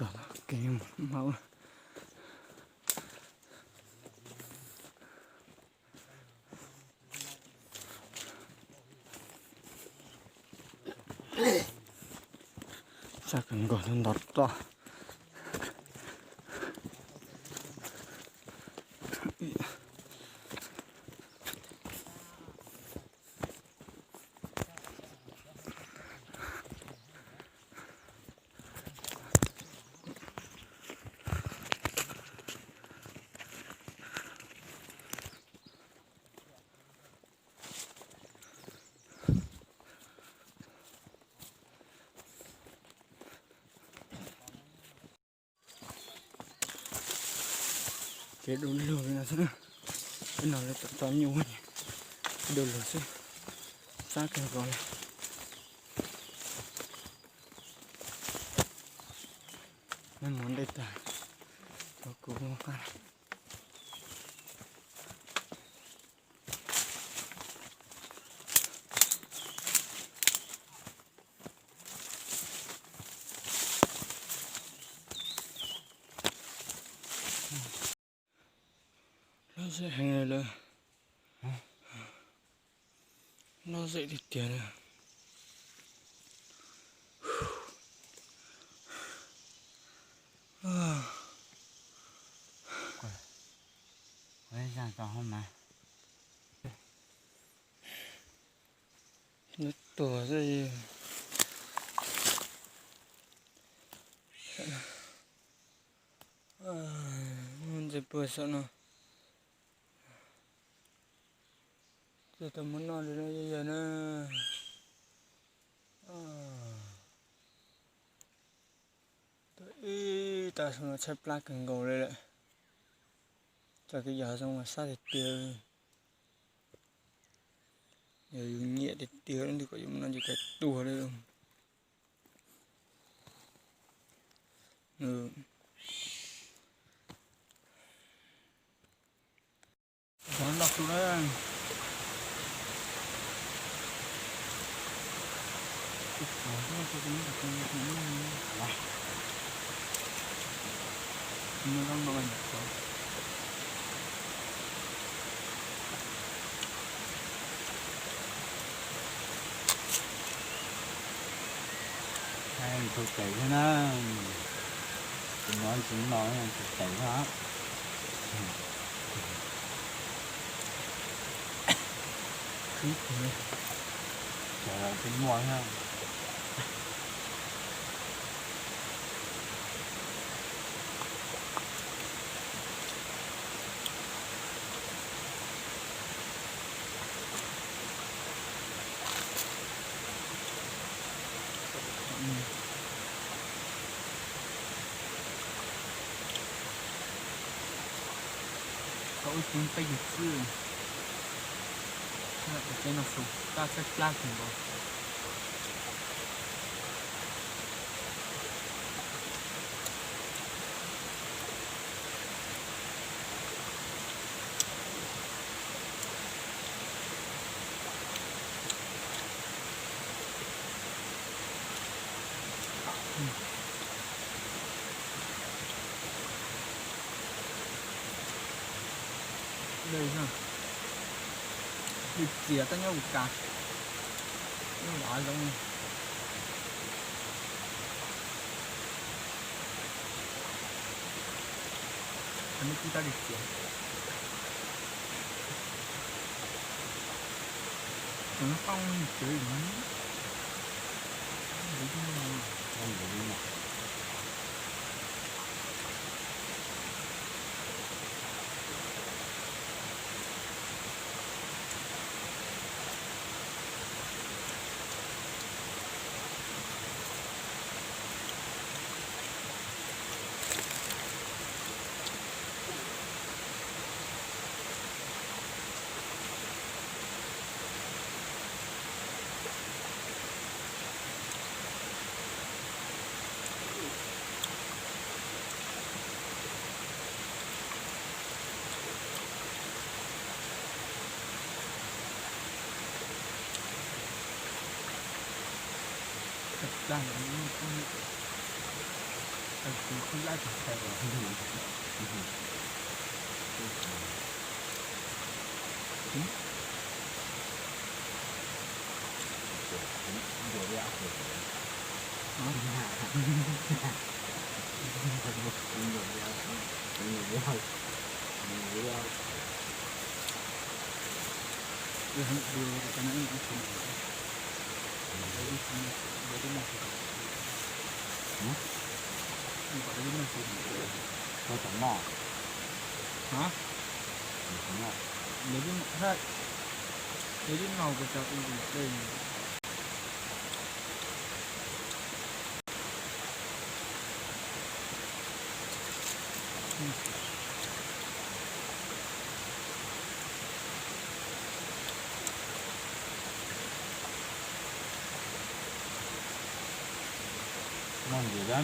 Kev hma. Sab kawg nkaus, ntov toj. Kev du lug li no xwb, peb no lawv tso nyuj, kev du lug xwb, sab kawg nkaus li. Mej mus dej tag, kuv mus qab. Loj zem heev li lawm. Loj zem tiag tiag li. Lub tuag xwb. Ntses puag saum no. Tsis tau muab noj li no yog na. Ib tag zoo no tshaib plab kawg nkaus li lawm. Txoj kev yos zoo mas sab tiag tiag. Yog yus nyiam tiag tiag nws kom yus mus no ces kav tuag li. Loj su na. Tus tes thiab na, tus no tus no tus tes na. Khib, tus muaj thiab. Tau ib tug peb yug xwb. Tus teb no su tab tshaib plab kawg nkaus. Dej, dej txias tab nyob ua cas, nyob ua av zoov. Qhov no kuj tab dej txias. Tseem qoob tsev. Noj ntsis dab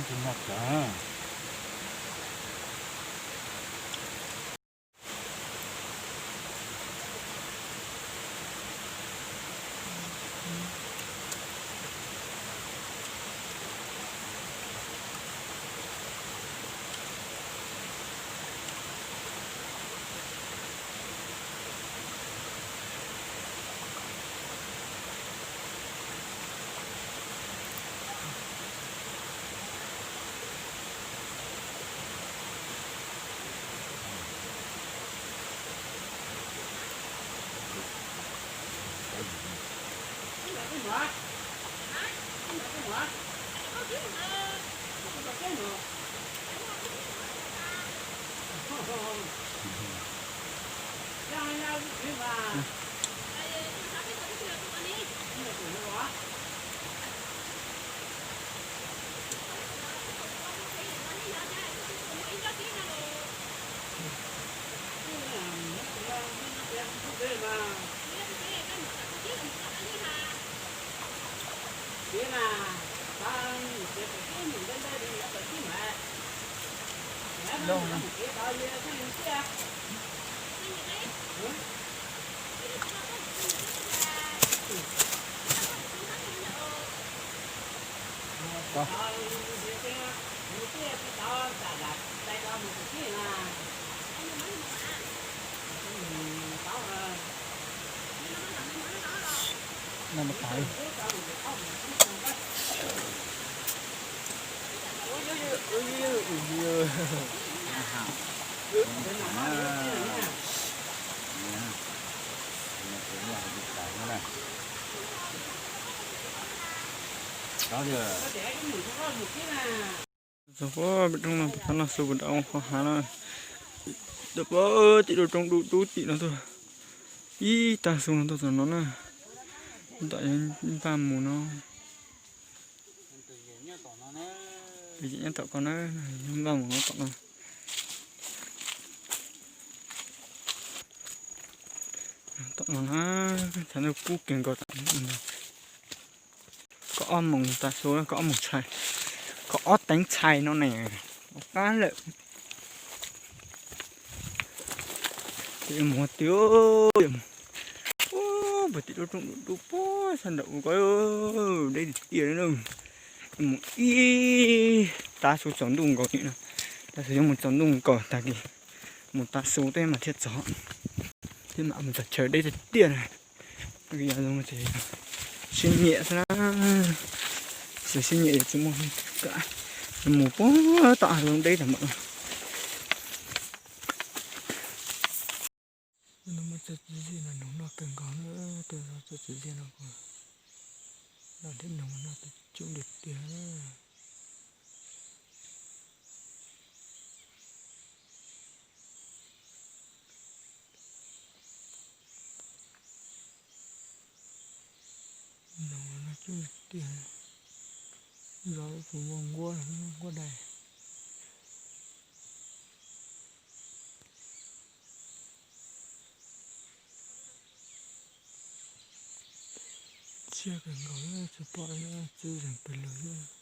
tsi noj tsawg. Txog pem roob no, pem txog no xu pem roob qhov hav no, tau pem tim rau roob dub dub tim no tuaj, ib tag xu no tuaj txog no na, tom npaj mus no. Tus yawg nyob tom ko na, npaj mus no tom no. Tom no na, tshav ntuj kub kawg nkaus. Koj ob moos tav su, koj ob moos tshais, koj ob teev tshais no ne, qab lawm. Mus tiag, mus pem tim lub roob dub dub puag sab nraum ub ko, deb tiag tiag li na. Mus ib tav su tsaus ntuj nkaus li no, tav su yuav mus tsaus ntuj nkaus tag kis, mus tav su tej mas thiaj txog, thiab mam mus txog chaw deb tiag tiag na. Yog zoo ces siab nyiam xwb na, xav siab nyiam yuav tsis muaj, mus puag tom hav zoov deb tag npaum no. Muaj txoj txiv ziaj no nug noj kawg nkaus na, tej txoj txiv ziaj no kuj noj thiab nug noj coob tiag tiag. Nug noj coob tiag, zov tus nquab, nquab dais. Siab kawg nkaus, tsis pom txiv zeeg pes lug.